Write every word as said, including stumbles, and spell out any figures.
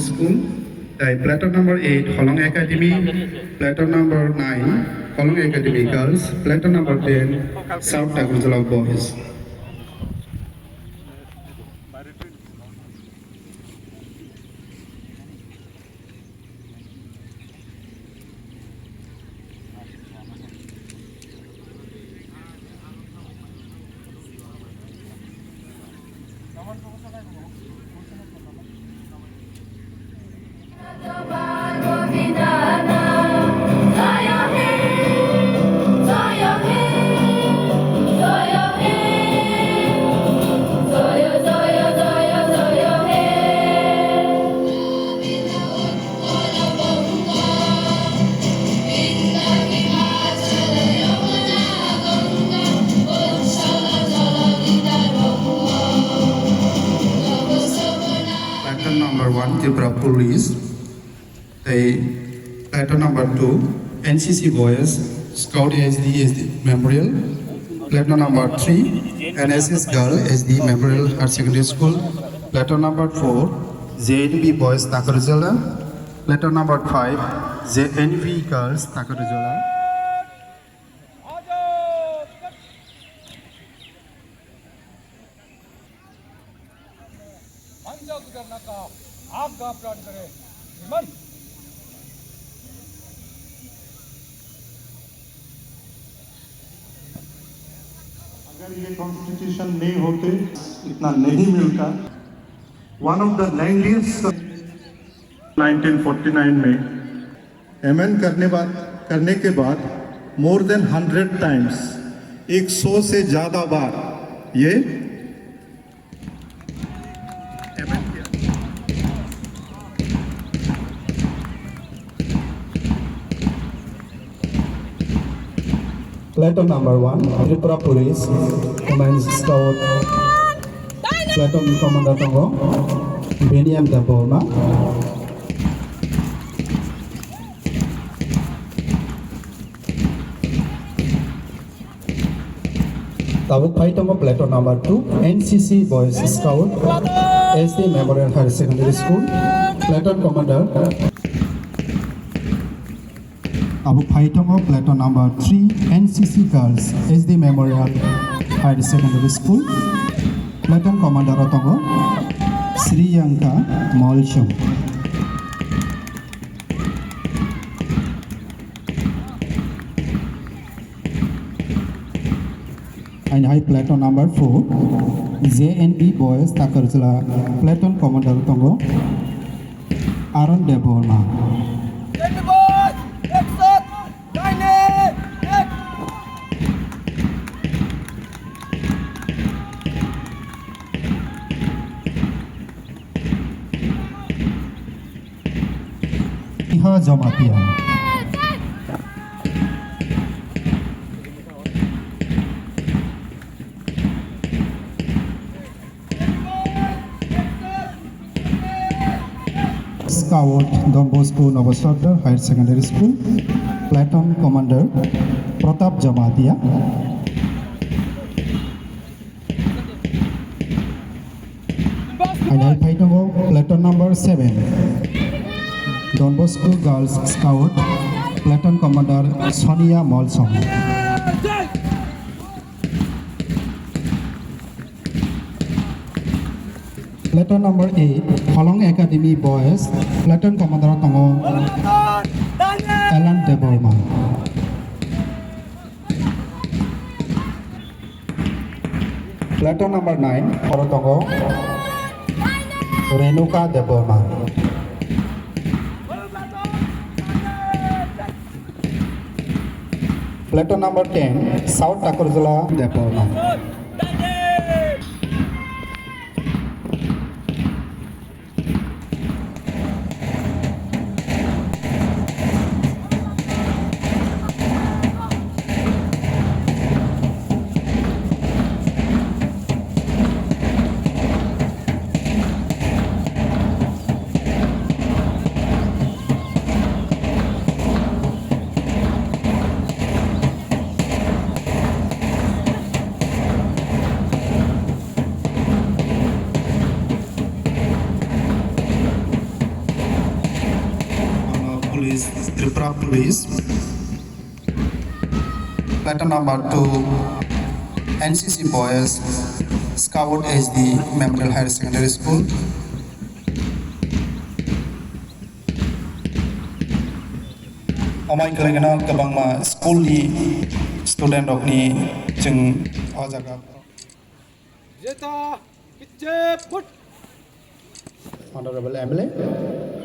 School, tei platoon number eight Holong Academy, platoon number nine Holong Academy Girls, platoon number ten South Takurjala Boys. Platoon number one, Tripura Police. Tei platoon number two, N C C Boys, Scout S D, S D Memorial. Platoon number three, N S S Girl, S D Memorial Higher Secondary School. Platoon number four, J N V Boys, Takarjala. Platoon number five, J N V Girls, Takarjala. अगर ये कॉन्स्टिट्यूशन नहीं होते, इतना नहीं मिलता। One of the lengthiest। Nineteen forty nine में अमेंड करने बाद, करने के बाद मोर देन हंड्रेड टाइम्स, एक सौ से ज़्यादा बार ये अमेंड किया। Platoon number one, Tripura Police, Women Scout, Platoon Commander tongo, Beniam Debbarma. Tabuk phai tongo platoon number two, N C C Boys Scout, S D Memorial Higher Secondary School, platoon commander. Tabuk phai tongo platoon number three, N C C Girls, S D Memorial Higher Secondary School, platoon commander o tongo Sri Yangka Molsung. Aini hai platoon number four, J N B Boys Takarjala, platoon commander tongo Aaron Debbarma. Iha Jamatia. Scout Don Bosco Nobo Sordar Higher Secondary School, Platoon Commander Pratap Jamatia. Aini hai phai tongo platoon number seven, Don Bosco Girls Scout, platoon commander Sonia Molsong. Platoon number eight, Holong Academy Boys, platoon commander tongo Alan Debbarma. Platoon number nine, oro tongo Renuka Debbarma. Platoon number ten, South Takarjala Debbarma. Please. Letter number two, N C C Boys, Scout H D Memorial Higher Secondary School. Amai kwlaigana kwbangma school ni student rokni chwng o jaga. Jeta, kiche, put. Honorable M L A.